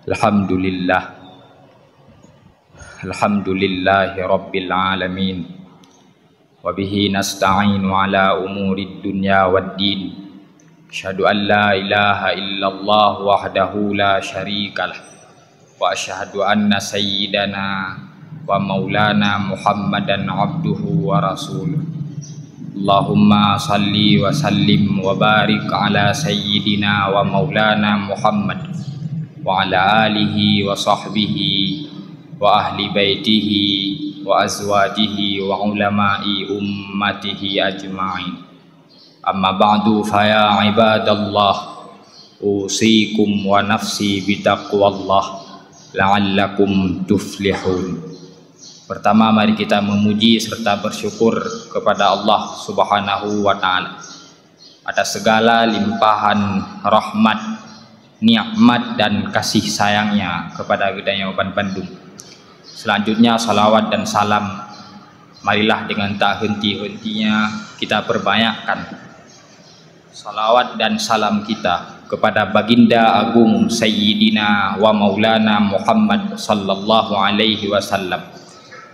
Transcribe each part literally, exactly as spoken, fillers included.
Alhamdulillah. Alhamdulillahi rabbil alamin. Wa bihi nasta'inu ala umurid dunya waddin. Asyhadu an la ilaha illallah wahdahu la syarikalah. Wa asyhadu anna sayyidana wa maulana Muhammadan abduhu wa rasuluh. Allahumma salli wa sallim wa barik ala sayyidina wa maulana Muhammad wa ala alihi wa sahbihi wa ahli baitihi wa azwajihi wa ulama'i ummatihi ajma'in. Amma ba'du, fa ya ibadallah, usikum wa nafsi bitaqwallah la'allakum tuflihun. Pertama, mari kita memuji serta bersyukur kepada Allah Subhanahu wa Ta'ala atas segala limpahan rahmat, nikmat, dan kasih sayang-Nya kepada geutanyoe ban bandum. Selanjutnya, salawat dan salam marilah dengan tak henti-hentinya kita perbanyakkan. Salawat dan salam kita kepada Baginda Agung Sayyidina wa Maulana Muhammad sallallahu alaihi wasallam,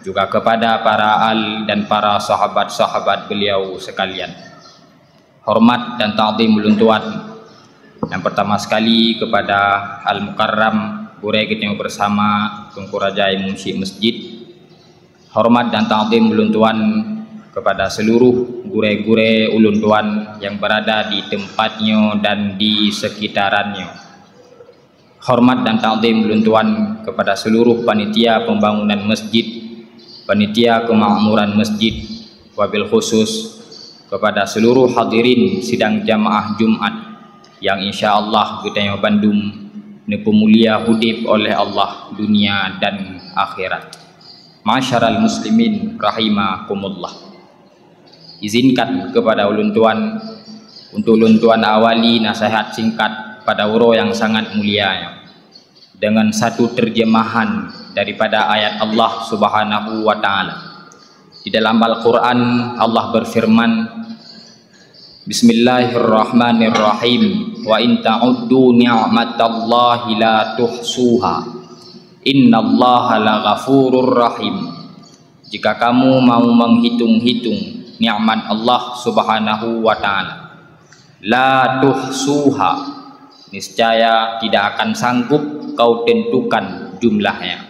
juga kepada para al dan para sahabat-sahabat beliau sekalian. Hormat dan takzim ulôn tuan, yang pertama sekali kepada Al-Mukarram, gurée geutanyoe bersama, Teungku Raja Imum Syik Masjid. Hormat dan takzim ulôn tuan kepada seluruh gurée-gurée ulôn tuan yang berada di tempat nyoe dan di sekitaran nyoe. Hormat dan takzim ulôn tuan kepada seluruh panitia pembangunan masjid, panitia kemakmuran masjid, wabil khusus kepada seluruh hadirin sidang jamaah Jumat yang insya Allah geutanyoe bandum neupeumulia udeb oleh Allah dunia dan akhirat. Ma'asyiral muslimin rahimakumullah. Izinkan kepada ulôn tuan untuk ulôn tuan awali nasihat singkat pada uroe yang sangat mulia nyoe dengan satu terjemahan daripada ayat Allah Subhanahu wa Ta'ala. Di dalam Al-Quran, Allah berfirman, Bismillahirrahmanirrahim. Wa in ta'uddu ni'matallahi la tuhsuha. Innallaha laghafurur rahim. Jika kamu mau menghitung-hitung nikmat Allah Subhanahu wa Ta'ala, la tuhsuha, niscaya tidak akan sanggup kau tentukan jumlahnya.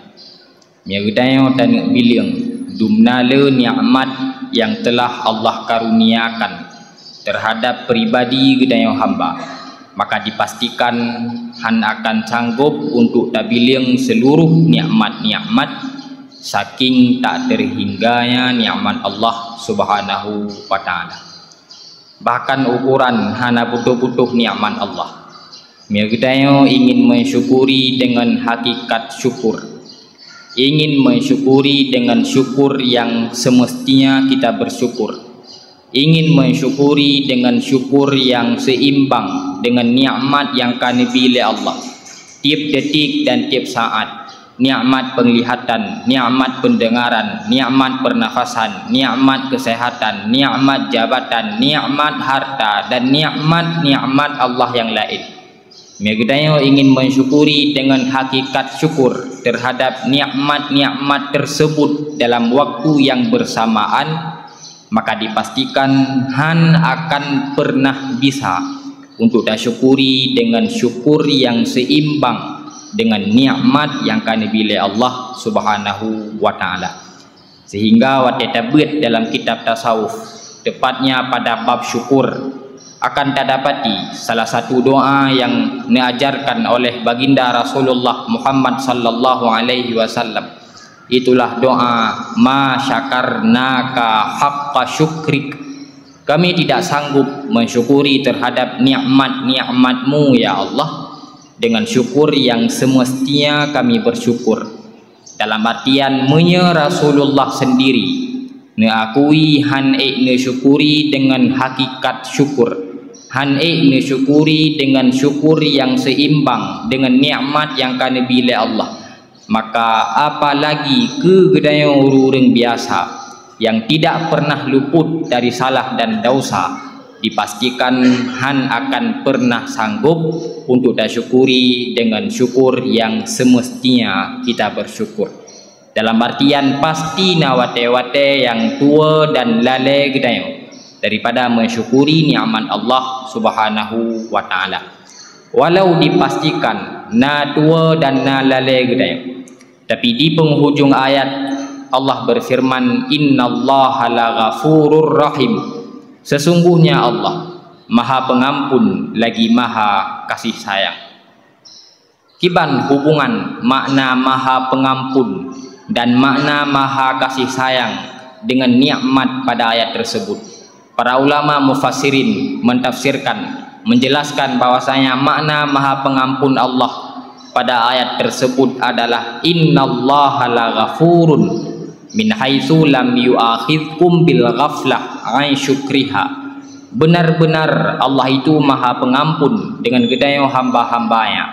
Meunyoe geutanyoe taneuk bileueng, dumna le nikmat yang telah Allah karuniakan terhadap pribadi geutanyoe hamba, maka dipastikan hana akan sanggob untuk tabileueng seluruh nikmat-nikmat, saking tak terhingganya nikmat Allah Subhanahu wa Ta'ala. Bahkan ukuran hana putôh-putôh nikmat Allah. Meunyoe geutanyoe ingin mensyukuri dengan hakikat syukur, ingin mensyukuri dengan syukur yang semestinya kita bersyukur, ingin mensyukuri dengan syukur yang seimbang dengan nikmat yang ka neubi lé Allah, tiep detik dan tiep saat, nikmat penglihatan, nikmat pendengaran, nikmat pernafasan, nikmat kesehatan, nikmat jabatan, nikmat harta, dan nikmat-nikmat Allah yang lain. Meunyoe geutanyoe ingin mensyukuri dengan hakikat syukur terhadap nikmat-nikmat tersebut dalam waktu yang bersamaan, maka dipastikan hana akan pernah bisa untuk tasyukuri dengan syukur yang seimbang dengan nikmat yang ka neubi lé Allah Subhanahu wa Ta'ala. Sehingga watée tabeuet dalam kitab tasawuf, tepatnya pada bab syukur, akan tadapati salah satu doa yang neuajarkan oleh Baginda Rasulullah Muhammad sallallahu alaihi wasallam. Itulah doa, "Ma syakarnaka haqqa syukrik." Kami tidak sanggup mensyukuri terhadap nikmat-nikmat-Mu, ya Allah, dengan syukur yang semestinya kami bersyukur. Dalam artian, meunyoe Rasulullah sendiri neuakui hana ék neusyukuri dengan hakikat syukur, hana ék neusyukuri dengan syukur yang seimbang dengan nikmat yang ka neubi lé Allah, maka apalagi keu geutanyoe ureuëng biasa yang tidak pernah luput dari salah dan dosa, Dipastikan hán akan pernah sanggup untuk tasyukuri dengan syukur yang semestinya kita bersyukur. Dalam artian pasti na watée-watée nyang tuwoe dan lalée geutanyoe daripada mensyukuri nikmat Allah Subhanahu wa Ta'ala. Walau dipastikan na tuwoe dan na lalée geutanyoe, tapi di penghujung ayat Allah berfirman, "Innallaha laghafurur rahim." Sesungguhnya Allah Maha Pengampun lagi Maha Kasih Sayang. Kiban hubungan makna Maha Pengampun dan makna Maha Kasih Sayang dengan nikmat pada ayat tersebut? Para ulama mufassirin mentafsirkan, menjelaskan bahwasanya makna Maha Pengampun Allah pada ayat tersebut adalah, "Innallaha laghafurun min haitsu lam yu'akhidkum bil ghaflah an syukriha." Benar-benar Allah itu Maha Pengampun dengan geutanyoe hamba-hamba-Nya.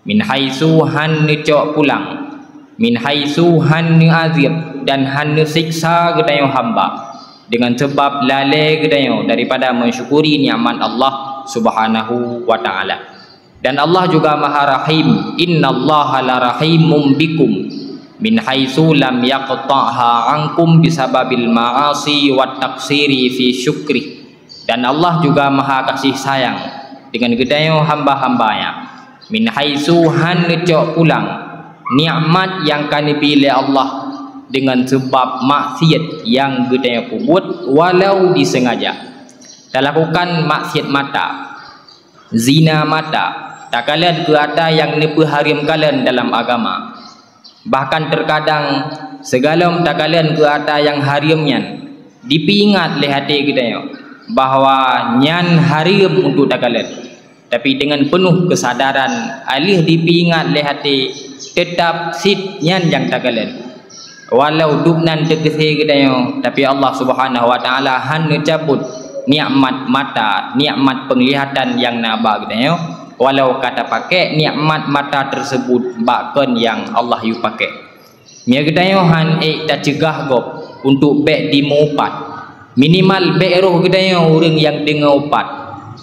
Min haitsu hán neucok pulang, min haitsu hán neuazab dan hán neusiksa geutanyoe hamba dengan sebab lalée geutanyoe daripada mensyukuri nikmat Allah Subhanahu wa Ta'ala. Dan Allah juga Maha Rahim, "Innallaha larahimum bikum, min haitsu lam yaqta'ha ankum bisababil ma'asi wat taqsiri fi syukrih." Dan Allah juga Maha Kasih Sayang dengan geutanyoe hamba-hamba-Nya. Min haitsu hán neucok pulang nikmat nyang ka neubi lé Allah dengan sebab maksiat nyang geutanyoe peubuet walau disengaja. Talakukan maksiat mata, zina mata, takalon keu ata nyang neupeuhareuem kalon dalam agama. Bahkan terkadang, sigohlom takalon keu ata nyang hareuem nyan, dipeuingat lé até geutanyoe bahwa nyan hareuem untuk takalon. Tapi dengan penuh kesadaran, 'oh lheueh dipeuingat lé até, teutap cit nyan nyang takalon. Walau dubnan teukeusé geutanyoe, tapi Allah Subhanahu wa Ta'ala hán neucabut nikmat mata, nikmat penglihatan nyang na bak geutanyoe, walau ka tapakék nikmat mata tersebut bak kon nyang Allah yue pakék. Meunyoe geutanyoe hán ék taceugah gob untuk bék dimeuupat, minimal bék roh geutanyoe ureuëng nyang deungoe upat.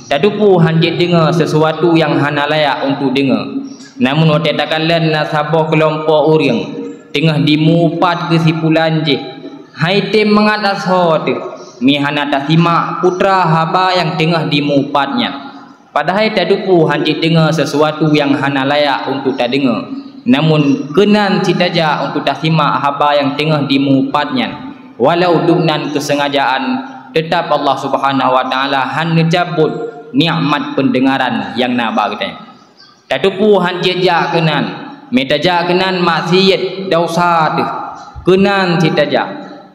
Tateupeue hán jeuet deungoe sesuatu nyang hana layak untuk deungoe. Namun watée takalon na saboh keulompok ureuëng teungoh dimeuupat keu si pulan jih, hai tem mangat asoe teuh, mi hana tasimak putra haba nyang teungoh dimeuupat nyan. Padahai tateupeue hán jeuet deungoe sesuatu nyang hana layak untuk tadeungoe, namun keunan cit tajak untuk tasimak haba nyang teungoh dimeuupat nyan. Walau dubnan keusengajaan, teutap Allah Subhanahu wa Ta'ala hán neucabut nikmat peundeungaran nyang na bak geutanyoe. Tateupeue hán jeuet jak keunan, meunyo tajak keunan maksiat, desya teuh, keunan cit tajak.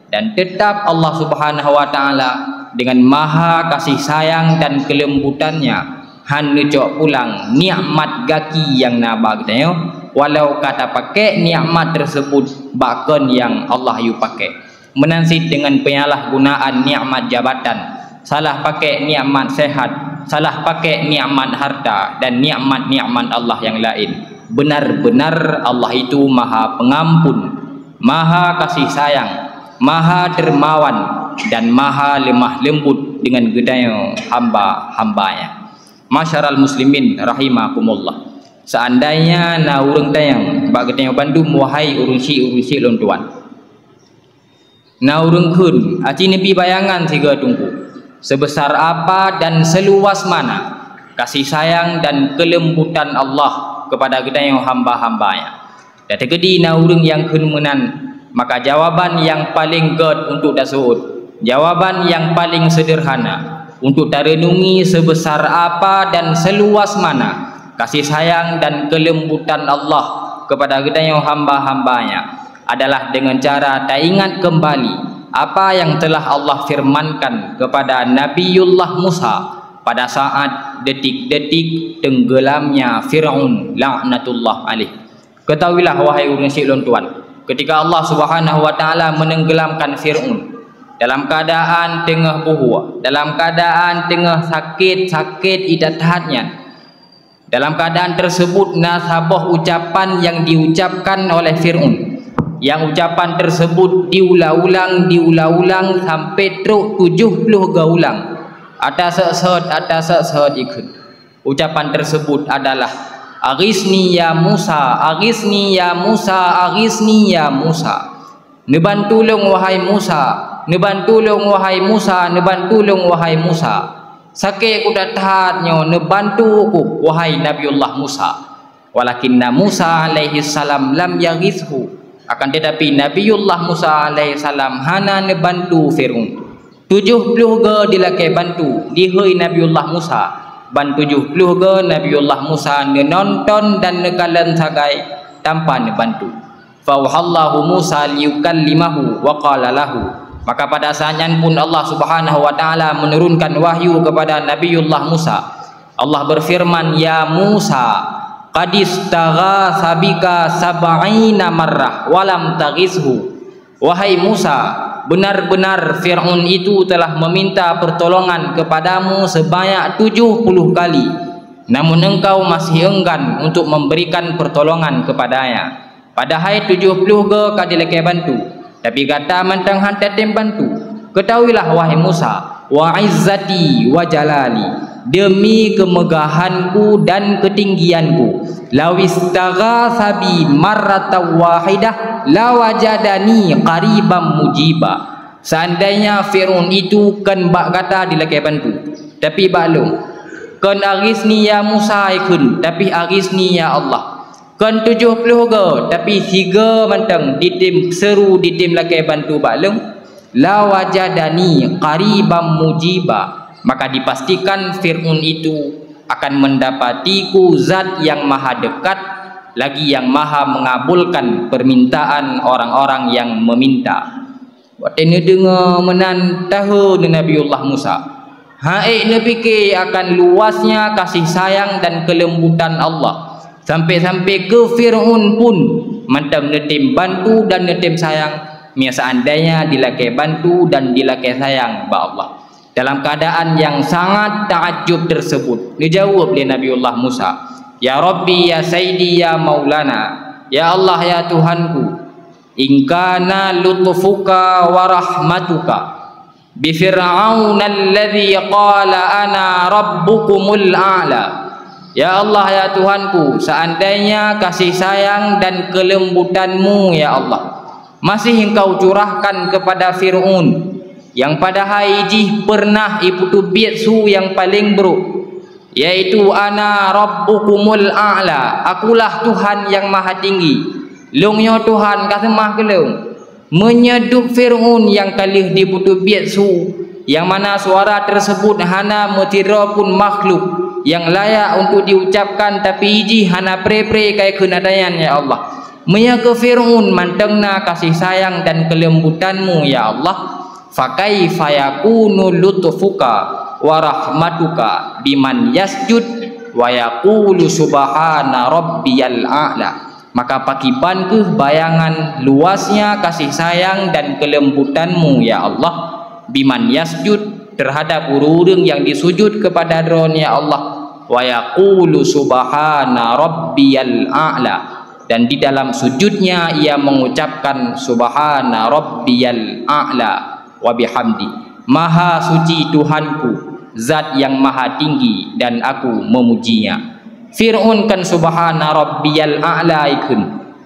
Dan teutap Allah Subhanahu wa Ta'ala dengan maha kasih sayang dan keulembutan-Nya hán neucok pulang nikmat gaki nyang na bak geutanyoe, walau ka tapakék nikmat tersebut bak kon nyang Allah yue pakék. Meunan cit deungon penyalahgunaan nikmat jabatan, salah pakék nikmat sehat, salah pakék nikmat harta dan nikmat-nikmat Allah nyang laén. Benar-benar Allah itu Maha Pengampun, Maha Kasih Sayang, Maha Dermawan, dan Maha Leumah Leumbut deungon geutanyoe hamba-hamba-Nya. Masyaral muslimin rahimakumullah. Seandainya na ureuëng tanyong bak geutanyoe bandum, wahai ureuëng syik-ureuëng syik lôn tuan, na ureuëng kheun, aci neubi bayangan sigoe teungku, seubesar apa dan seuluwas mana kasih sayang dan keulembutan Allah keupada geutanyoe hamba-hamba-Nya. Tateukeudi na ureuëng nyang kheun meunan, maka jawaban nyang paleng gét untuk taseuôt, jawaban nyang paleng seudeurhana untuk tareunungi seubesar apa dan seuluwas mana kasih sayang dan keulembutan Allah keupada geutanyoe hamba-hamba-Nya adalah deungon cara taingat keumbali apa nyang teulah Allah firmankan keupada Nabiullah Musa pada saat detik-detik teunggeulamnya Fir'aun laknatullah alaih. Keutahuilah, wahai ureuëng syik lôn tuan, keutika Allah Subhanahu wa Ta'ala meunenggelamkan Fir'aun dalam keuadaan teungoh buhue, dalam keuadaan teungoh sakét-sakét idat that nyan, dalam keuadaan tersebut na saboh ucapan nyang diucapkan oleh Fir'aun, nyang ucapan tersebut diulang-ulang, diulang-ulang sampai trok tujoh ploh geuh ulang. Ata sot-sot, ata sot-sot ikheun. Ucapan tersebut adalah, "Aghitsni ya Musa, aghitsni ya Musa, aghitsni ya Musa." "Neubantu lôn, wahai Musa, neubantu lôn, wahai Musa, neubantu lôn, wahai Musa." Sakét kudat that nyoe, neubantu kuh, wahai Nabiullah Musa. Walakinna Musa alaihi salam lam yaghitshu. Akan tetapi Nabiullah Musa alaihi salam hana neubantu Fir'aun. Tujoh ploh goe dilakée bantu dihôi Nabiullah Musa, ban tujoh ploh goe Nabiullah Musa neunonton dan neukalon sagai tanpa neubantu. "Fa auhallahu Musa liyukallimahu wa qala lahu." Maka pada saat nyan pun Allah Subhanahu wa Ta'ala menurunkan wahyu kepada Nabiullah Musa. Allah berfirman, "Ya Musa, qad istaghatsa bika sab'ina marrah wa lam taghitshu." "Wahai Musa, benar-benar Fir'aun itu telah meminta pertolongan kepadamu sebanyak tujoh puluh kali, namun engkau masih enggan untuk memberikan pertolongan kepadanya. Padahai tujoh ploh goe ka dilakée bantu, tapi gata mantong han tatem bantu. Ketahuilah, wahai Musa, wa izzati wa jalali, demi kemegahanku dan ketinggianku, lawistaghatsa bi marratan wahidah lawajadani qariban mujiba." Seandainya Fir'aun itu kon bak gata dilakée bantu, tapi bak lôn. Kon aghitsni ya Musa ikheun, tapi aghitsni ya Allah. Kon tujoh ploh goe, tapi sigoe mantong ditem seuru, ditem lakée bantu bak lôn, "Lawajadani qariban mujiba." Maka dipastikan Fir'aun itu akan mendapatiku zat yang maha dekat, lagi yang maha mengabulkan permintaan orang-orang yang meminta. Watée neudeungoe meunan, tahe neu Nabiullah Musa. Hana ék neupike akan luasnya kasih sayang dan kelembutan Allah. Sampai-sampai keu Fir'aun pun mantong neutem bantu dan neutem sayang, meunyo seandainya dilakée bantu dan dilakée sayang bak Allah. Dalam keadaan yang sangat takjub tersebut, geujaweueb lé Nabiullah Musa, "Ya Rabbi, ya Sayyidi, ya Maulana, ya Allah, ya Tuhanku, in kana lutfuka wa rahmatuka bi Fir'auna alladzi qala ana rabbukumul a'la." Ya Allah, ya Tuhanku, seandainya kasih sayang dan kelembutan-Mu, ya Allah, masih Engkau curahkan kepada Fir'aun, nyang padahai jih pernah ipeuteubiet su nyang paleng brok, yaitu, "Ana rabbukumul a'la, akulah Tuhan nyang maha tinggi, lôn nyoe Tuhan, ka seumah keu lôn." Meunyoe duek Fir'aun nyang ka lheueh jipeuteubiet su, nyang mana suara tersebut hana meusidroe pun makhluk nyang layak untuk diucapkan, tapi jih hana pre-pre kai kheun ata nyan, ya Allah. Meunyoe keu Fir'aun mantong na kasih sayang dan keulembutan-Mu, ya Allah, "Fa kaifa yakunu lutfuka wa rahmatuka biman yasjud wa yaqulu subhana rabbiyal a'la?" Maka pakiban keuh bayangan luasnya kasih sayang dan keulembutan-Mu, ya Allah, biman yasjud, terhadap ureuëng-ureuëng nyang jisujud kepada Droeneuh, ya Allah, wa yaqulu subhana rabbiyal a'la, dan di dalam sujudnya ia mengucapkan subhana rabbiyal a'la wa bihamdi, maha suci Tuhanku, zat yang maha tinggi dan aku memujinya. Fir'aun kan subhana rabbiyal a'la ikheun,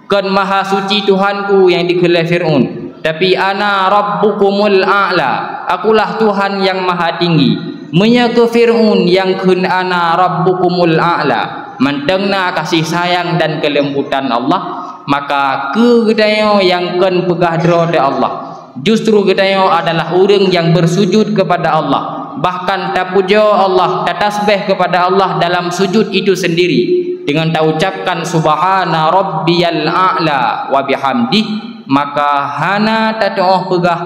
kon maha suci Tuhanku nyang dikheun lé Fir'aun, tapi ana rabbukumul a'la, akulah Tuhan nyang maha tinggi. Meunyoe keu Fir'aun nyang kheun ana rabbukumul a'la, mantong na kasih sayang dan keulembutan Allah, maka keu geutanyoe nyang kon peugah droe teu Allah. Justru geutanyoe adalah ureuëng nyang bersujud kepada Allah, bahkan tapujoe Allah, tatasbeh kepada Allah dalam sujud itu sendiri, dengan taucapkan subhana rabbiyal a'la wa bihamdih, maka hana tatuoh peugah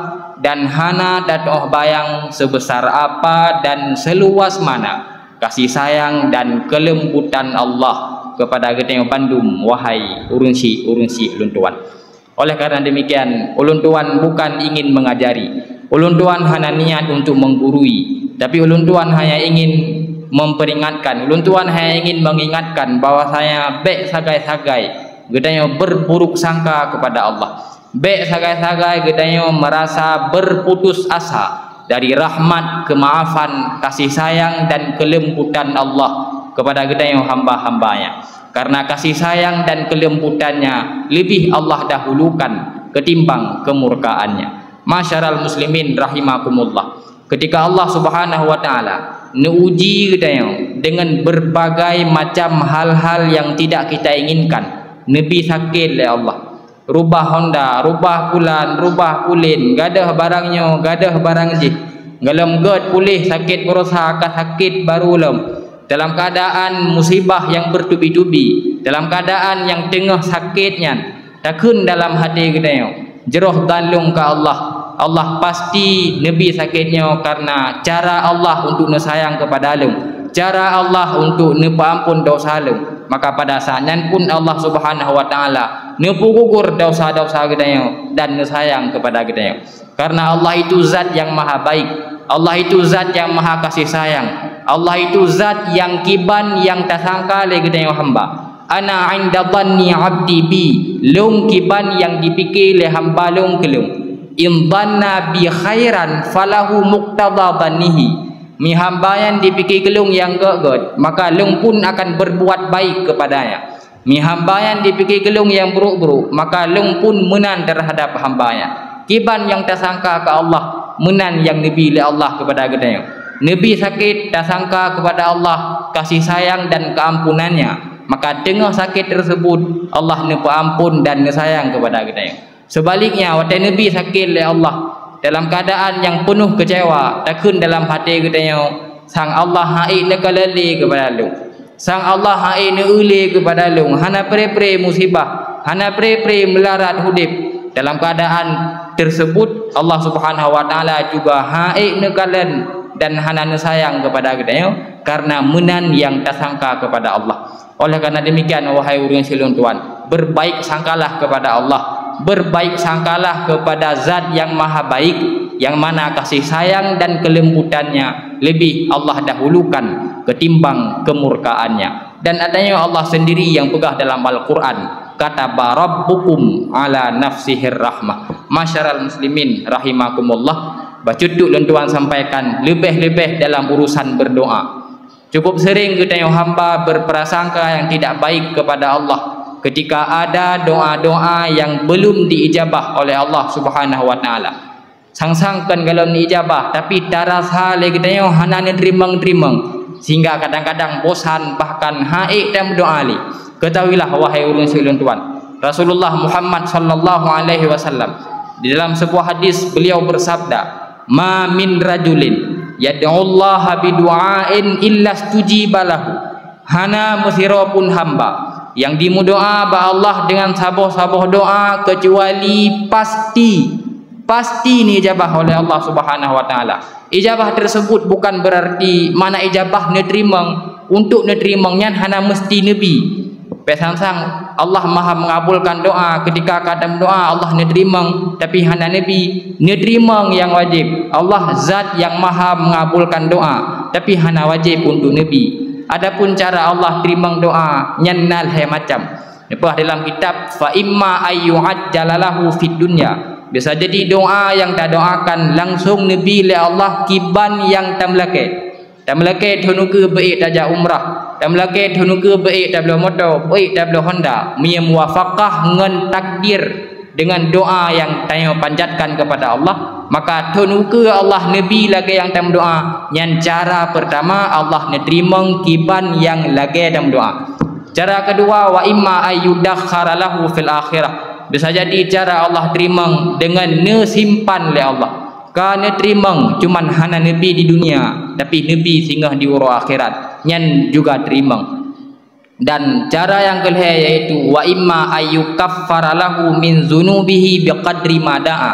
dan hana tatuoh bayang sebesar apa dan seluas mana kasih sayang dan kelembutan Allah kepada geutanyoe bandum, wahai ureuëng syik, ureuëng syik ulôn tuan. Oleh karena demikian, ulôn tuan bukan ingin mengajari. Ulôn tuan hana niat untuk menggurui, tapi ulôn tuan hanya ingin memperingatkan. Ulôn tuan hanya ingin mengingatkan bahwasanya bék sagai-sagai geutanyoe berburuk sangka kepada Allah. Bék sagai-sagai geutanyoe merasa berputus asa dari rahmat, kemaafan, kasih sayang dan kelembutan Allah kepada geutanyoe hamba-hamba-Nya. Karena kasih sayang dan kelembutan-Nya lebih Allah dahulukan ketimbang kemurkaan-Nya. Masyaral muslimin rahimakumullah. Ketika Allah Subhanahu wa Ta'ala neuuji geutanyoe dengan berbagai macam hal-hal yang tidak kita inginkan, neubi sakét lé Allah. Rubah honda, rubah pulan, rubah pulin, gadôh barang nyoe, gadôh barang jih. Golom gét puléh sakét baroesa ka sakét barô lom. Dalam keadaan musibah nyang bertubi-tubi, dalam keadaan nyang teungoh sakét nyan, takheun dalam até geutanyoe, jroh dan lôn keu Allah. Allah pasti neubi sakét nyoe karena cara Allah untuk neusayang kepada lôn, cara Allah untuk neupeuampon desya lôn. Maka pada saat nyan pun Allah Subhanahu wa Ta'ala neupeugugur desya-desya geutanyoe dan neusayang kepada geutanyoe. Karena Allah itu zat yang maha baik, Allah itu zat yang maha kasih sayang, Allah itu zat yang kiban yang tasangka lé geutanyoe hamba. Ana inda dhanni abdi bi, lôn kiban yang dipike lé hamba lôn keu lôn. In dhanna bi khairan falahu muqtada dhannihi. Mi hamba nyan dipike keu lôn nyang gét-gét, maka lôn pun akan berbuat baik kepadanya. Mi hamba nyan dipike keu lôn nyang brôk-brôk, maka lôn pun meunan terhadap hamba nyan. Kiban nyang tasangka keu Allah, meunan nyang neubi lé Allah kepada geutanyoe. Neubi sakét tasangka kepada Allah kasih sayang dan keampunan-Nya, maka teungoh sakét tersebut Allah neupeuampon dan neusayang kepada geutanyoe. Seubaliknya, watée neubi sakét lé Allah dalam keadaan nyang peunoh keucewa, takheun dalam até geutanyoe, sang Allah han ék neukalon lé kepada lôn. Sang Allah han ék neueu lé kepada lôn, hana pré-pré musibah, hana pré-pré meularat udeb. Dalam keadaan tersebut, Allah Subhanahu wa Ta'ala juga han ék neukalon dan hana neusayang kepada geutanyoe, karena meunan nyang tasangka kepada Allah. Oleh karena demikian, wahai ureuëng silôn tuan, berbaik sangkalah kepada Allah, berbaik sangkalah kepada Zat yang Maha Baik, yang mana kasih sayang dan kelembutan-Nya lebih Allah dahulukan ketimbang kemurkaan-Nya. Dan adanya Allah sendiri yang peugah dalam Al-Quran, "Kataba rabbukum ala nafsihir rahmah." Masyaral muslimin rahimakumullah, bacut tu lôn tuan sampaikan, lebih-lebih dalam urusan berdoa. Cukup sering geutanyoe hamba berprasangka yang tidak baik kepada Allah ketika ada doa-doa yang belum diijabah oleh Allah Subhanahu wa Ta'ala. Sang-sang kan galon ijabah, tapi tarasa lé geutanyoe hana neuteurimong-teurimong, sehingga kadang-kadang bosan, bahkan han ék tameudoa lé. Ketahuilah, wahai ureuëng siulôn tuan, Rasulullah Muhammad sallallahu alaihi wasallam, di dalam sebuah hadis beliau bersabda, "Ma min rajulin yad'ullaha bidu'ain illa stujiba lahu." Hana meusidroe pun hamba yang dimeudoa bak Allah dengan saboh-saboh doa, kecuali pasti, pasti neujabah oleh Allah Subhanahu wa Ta'ala. Ijabah tersebut bukan berarti mana ijabah neuteurimong. Untuk neuteurimong nyan hana meusti neubi. Peue sang-sang Allah Maha mengabulkan doa, ketika ka tameudoa Allah neuteurimong, tapi hana neubi. Neuteurimong nyang wajéb. Allah zat yang Maha mengabulkan doa, tapi hana wajéb untuk neubi. Adapun cara Allah teurimong doa, nyan na lhée macam. Neupeugah dalam kitab, "Fa imma ayyu'ajjala lahu fid dunya." Bisa jadi doa yang tadoakan langsung neubi lé Allah kiban nyang tameulakée. Tameulakée thon ukeue beu ék tajak umrah, tameulakée thon ukeue beu ék tabloe moto, beu ék tabloe honda. Meunyoe muwafaqah ngon takdir dengan doa yang tanyoe panjatkan kepada Allah, maka thon ukeue Allah neubi lagée nyang tameudoa. Nyan cara pertama Allah neuteurimong kiban nyang lagée tameudoa. Cara kedua, "Wa imma ayyudakhkhara lahu fil akhirah." Bisa jadi cara Allah teurimong dengan neusimpan lé Allah. Ka neuteurimong, cuman hana neubi di dunia, tapi neubi singoh di uroe akhirat, nyan juga teurimong. Dan cara nyang keulhée yaitu, "Wa imma ayyukaffara lahu min dzunubihi biqadri ma da'a."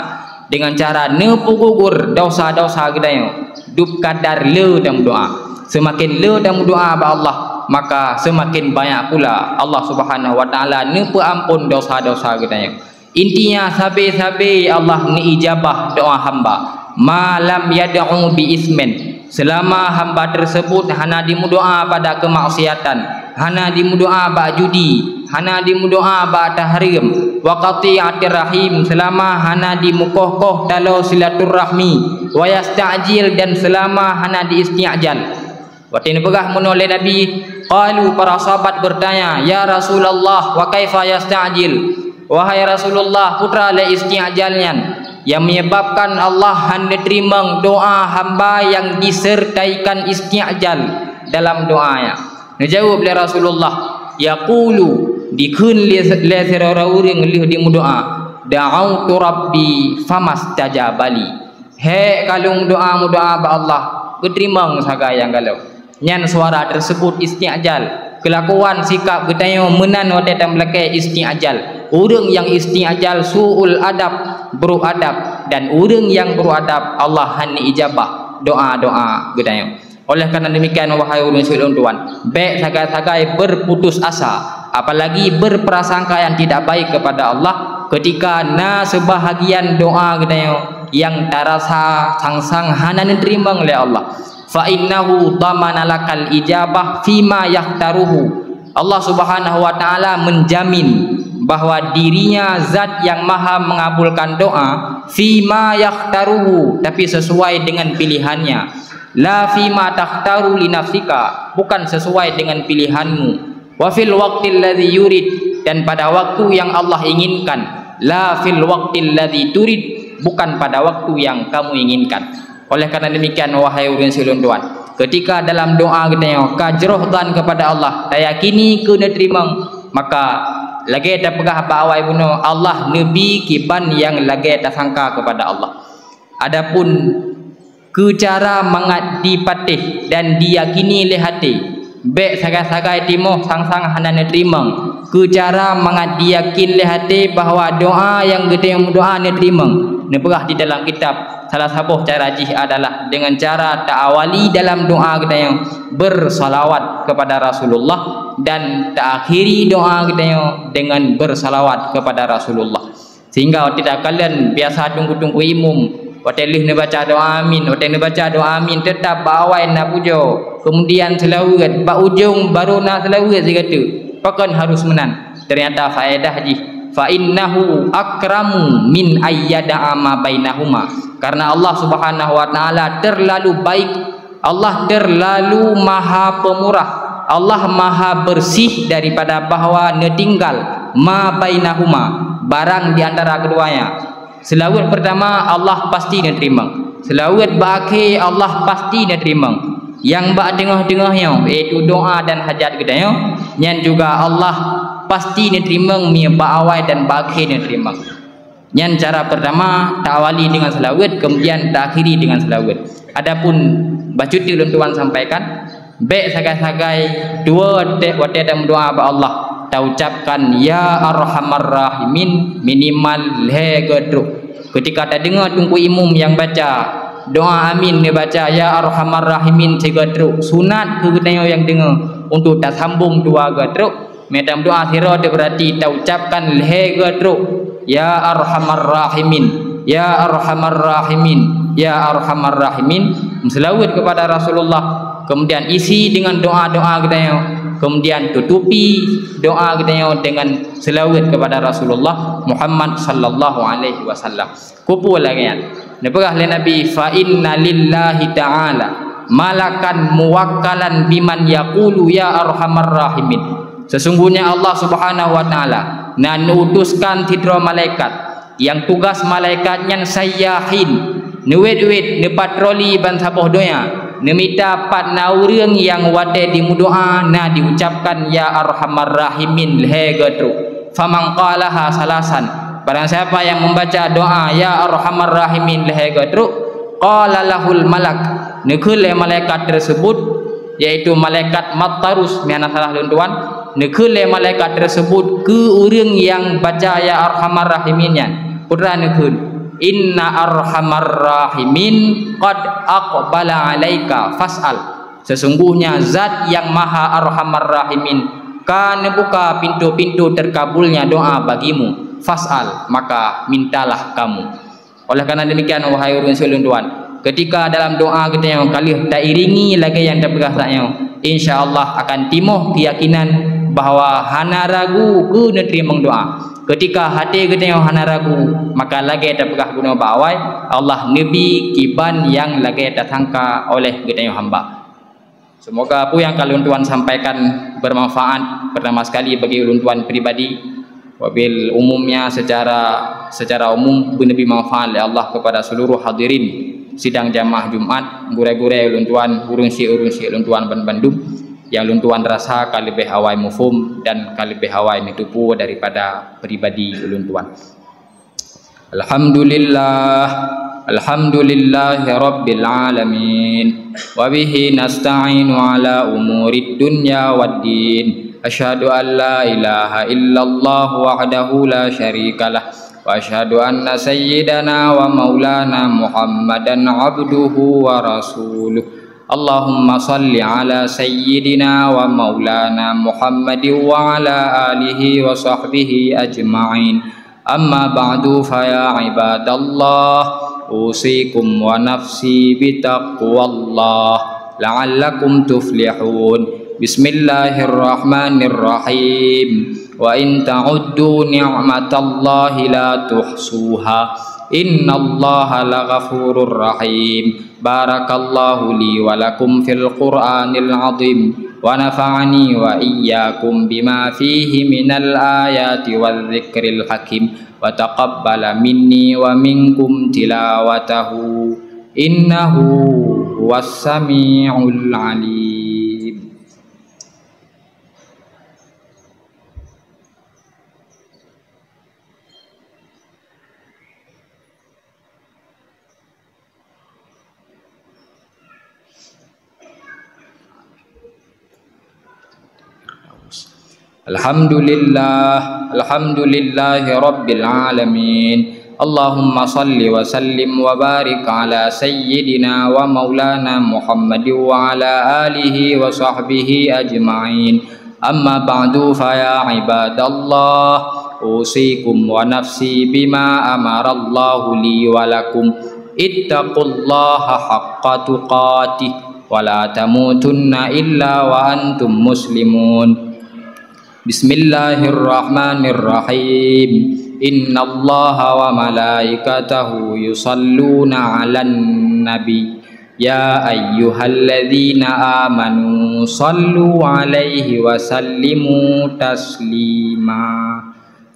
Dengan cara neupeugugur dosa-dosa geutanyoe, dub kadar le tameudoa. Seumaken le tameudoa bak Allah, maka seumaken banyak pula Allah Subhanahu wa Ta'ala neupeuampon dosa-dosa geutanyoe. Intinya, sabe-sabe Allah ngeijabah doa hamba, ma lam yad'u bi ismin, selama hamba tersebut hana dimeudoa pada kemaksiatan, hana dimeudoa bak judi, hana dimeudoá bak hareuem, wa qati'atir rahim, seulama hana dimukoh-koh taloe silaturahmi, wa yasta'jil, dan seulama hana diisti'jal. Watée neupeugah meunoe lé Nabi, qalu, para sahabat bertanya, "Ya Rasulullah, wa kaifa yasta'jil?" Wahai Rasulullah, peue teuma lé isti'jal nyan, nyang menyebabkan Allah hana teurimong doá hamba nyang disertaikan isti'jal dalam doanya? Neujaweueb lé Rasulullah, yaqulu, dikheun lé, lé sidroe ureuëng lheueh dimeudoá, "Da'autu Rabbi famastajaba li." Hék ka lôn meudoá, meudoá bak Allah, geuteurimong sagai nyang ka lôn. Nyan suara tersebut isti'jal. Keulakuan sikab geutanyoe meunan watée tameulakée isti'jal. Ureuëng nyang isti'jal su'ul adab, buruk adab, dan ureuëng nyang buruk adab, Allah hana ijabah doá-doá geutanyoe. Oleh karena demikian, wahai ureuëng syedara lôn tuan, bék sagai-sagai berputus asa, apalagi berprasangka yang tidak baik kepada Allah ketika na sebahagian doá geutanyoe nyang tarasa sang-sang hana neuteurimong lé Allah. Fa innahu dhamana lakal ijabah fima yakhtaruhu. Allah Subhanahu wa Ta'ala menjamin bahwa dirinya zat yang maha mengabulkan doa fima yakhtaruhu, tapi sesuai dengan pilihannya. La fima takhtaru li nafsika, bukan sesuai dengan pilihanmu. Wa fil waqtil ladzi yurid, dan pada waktu yang Allah inginkan. La fil waqtil ladzi turid, bukan pada waktu yang kamu inginkan. Oleh karena demikian, wahai ureuëng syedara lôn tuan, ketika dalam doá geutanyoe ka jroh dhan kepada Allah, tayakini keu neuteurimong, maka lagée tapeugah bak awai bunoe, Allah neubi kiban nyang lagée tasangka kepada Allah. Adapun keu cara mangat dipatéh dan diyakini lé até, bék sagai-sagai timoh sang-sang hana neuteurimong. Keu cara mangat diyakin lé até bahwa doá nyang geutanyoe meudoá neuteurimong, neupeugah di dalam kitab, salah saboh cara jih adalah dengan cara ta-awali dalam doá geutanyoe bersalawat kepada Rasulullah dan ta-akhiri doá geutanyoe dengan bersalawat kepada Rasulullah. Sehingga watée takalon biasa teungku-teungku imum, watée lheueh neubaca doa amin, watée neubaca doa amin, teutap bak awai na pujoe, kemudian seulaweuet, bak ujong barô na seulaweuet sigoe teuk. Pakon harus meunan? Ternyata faedah jih, fa innahu akramu min ayyada'a ma bainahuma. Karena Allah Subhanahu wa Ta'ala terlalu baik, Allah terlalu maha pemurah, Allah maha bersih daripada bahwa neutinggal ma bainahuma, barang di antara keduanya. Seulaweuet pertama, Allah pasti neuteurimong. Seulaweuet bak akhé, Allah pasti neuteurimong. Nyang bak teungoh-teungoh nyoe, yaitu doa dan hajat geutanyoe, nyan juga Allah pasti neuteurimong, mi bak awai dan bak akhé neuteurimong. Nyan cara pertama, ta-awali dengan seulaweuet, kemudian ta-akhiri dengan seulaweuet. Adapun bacut lôn tuan sampaikan, bék sagai-sagai dua watée, watée tameudoa bak Allah, taucapkan, "Ya Arhamar Rahimin," minimal lhée goe trok. Ketika tadeungoe teungku imum nyang baca doa amin, neubaca, "Ya Arhamar Rahimin," sigoe trok, sunat keu geutanyoe nyang deungoe untuk tasambong dua goe trok. Meutam doa sidroe teuh, berarti taucapkan lhée goe trok, "Ya Arhamar Rahimin, ya Arhamar Rahimin, ya Arhamar Rahimin." Meuseulaweuet kepada Rasulullah, kemudian isi dengan doa-doa geutanyoe, kemudian tutupi doa geutanyoe dengan seulaweuet kepada Rasulullah Muhammad sallallahu alaihi wasallam. Keupeue lagée nyan? Neupeugah lé Nabi, "Fa inna lillahi ta'ala malakan muwakkalan biman yaqulu ya arhamar rahimin." Sesungguhnya Allah Subhanahu wa Ta'ala na neuutuskan sidroe malaikat, nyang tugas malaikat nyan sayyahin, neuwét-wét, neupatroli bansaboh donya, neumita pat na ureuëng nyang watée dimeudoa na diucapkan ya arhamar rahimin lhée goe trok. Faman qalaha salasan, barang siapa yang membaca doa ya arhamar rahimin lhée goe trok, qala lahul malak, neukheun lé malaikat tersebut, yaitu malaikat Mattarus, meuhana salah lôn tuan, neukheun lé malaikat tersebut keu ureuëng nyang baca ya arhamar rahimin nyan. Peue teuma neukheun, "Inna arhamar rahimin qad aqbala alaika fas'al." Sesungguhnya Zat yang Maha Arhamar Rahimin ka neubuka pintu-pintu terkabulnya doa bagimu. Fas'al, maka mintalah kamu. Oleh karena demikian, wahai ureuëng syedara lôn tuan, ketika dalam doa geutanyoe ka lheueh tairingi lagée nyang tapeugah saat nyoe, insya Allah akan timoh keuyakinan bahwa hana ragu keu neuteurimong doa. Keutika até geutanyoe hana ragu, maka lagée tapeugah bunoe bak awai, Allah neubi kiban nyang lagée tasangka oleh geutanyoe hamba. Semoga apa nyang ka lôn tuan sampaikan bermanfaat, pertama sekali bagi ulôn tuan pribadi, wabil umumnya secara, secara umum beuneubi manfaat lé Allah kepada seluruh hadirin sidang jamaah Jumat, gurée-gurée ulôn tuan, ureuëng syik-ureuëng syik ulôn tuan ban bandum, nyang ulôn tuan rasa ka leubeh awai muphom dan ka leubeh awai neuteupeue daripada pribadi ulôn tuan. Alhamdulillah, alhamdulillahi rabbil alamin. Wa bihi nasta'inu ala umurid dunya waddin. Asyhadu an la ilaha illallah wahdahu la syarikalah. Wa asyhadu anna sayyidana wa maulana Muhammadan abduhu wa rasuluh. Allahumma salli ala sayyidina wa maulana Muhammadin wa ala alihi wa sahbihi ajma'in. Amma ba'du, fa ya ibadallah, usikum wa nafsi bitaqwallah la'allakum tuflihun. Bismillahirrahmanirrahim. Wa in ta'uddu ni'matallahi la tuhsuha. Innallaha laghafurur rahim. Barakallahu li wa lakum fil Qur'anil azim, wa nafa'ani wa iyyakum bima fihi minal ayati wadh dzikril hakim, wa taqabbala minni wa minkum tilawatahu, innahu huwas samiul alim. Alhamdulillah, alhamdulillahi rabbil alamin. Allahumma salli wa sallim wa barik ala sayyidina wa maulana Muhammadin wa ala alihi wa sahbihi ajma'in. Amma ba'du, fa ya ibadallah, usikum wa nafsi bima amarallahu li wa lakum. Ittaqullaha haqqa tuqatih, wa la tamutunna illa wa antum muslimun. Bismillahirrahmanirrahim. Innallaha wa malaikatahu yusalluna 'alan nabi. Ya ayyuhalladzina amanu sallu 'alaihi wa sallimu taslima.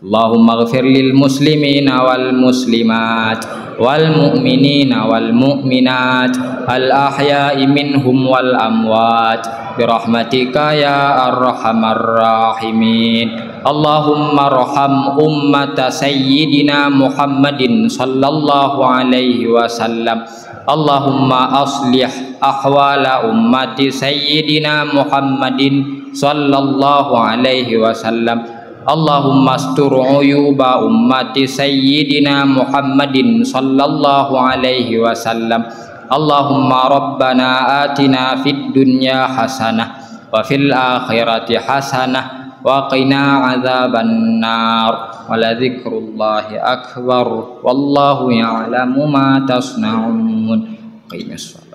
Allahumma ighfir lil muslimina wal muslimat, wal mu'minina wal mu'minat, al ahya'i minhum wal amwat, birahmatika ya arhamar rahimin. Allahumma arham ummata sayyidina Muhammadin sallallahu alaihi wasallam. Allahumma aslih ahwala ummati sayyidina Muhammadin sallallahu alaihi wasallam. Allahumma astur uyuba ummati sayyidina Muhammadin sallallahu alaihi wasallam. Allahumma rabbana atina fid dunya hasanah wa fil akhirati hasanah wa qina adzaban nar. Wa la dzikrullahi akbar. Wallahu ya'lamu ma tasna'un. Aqimis shalah.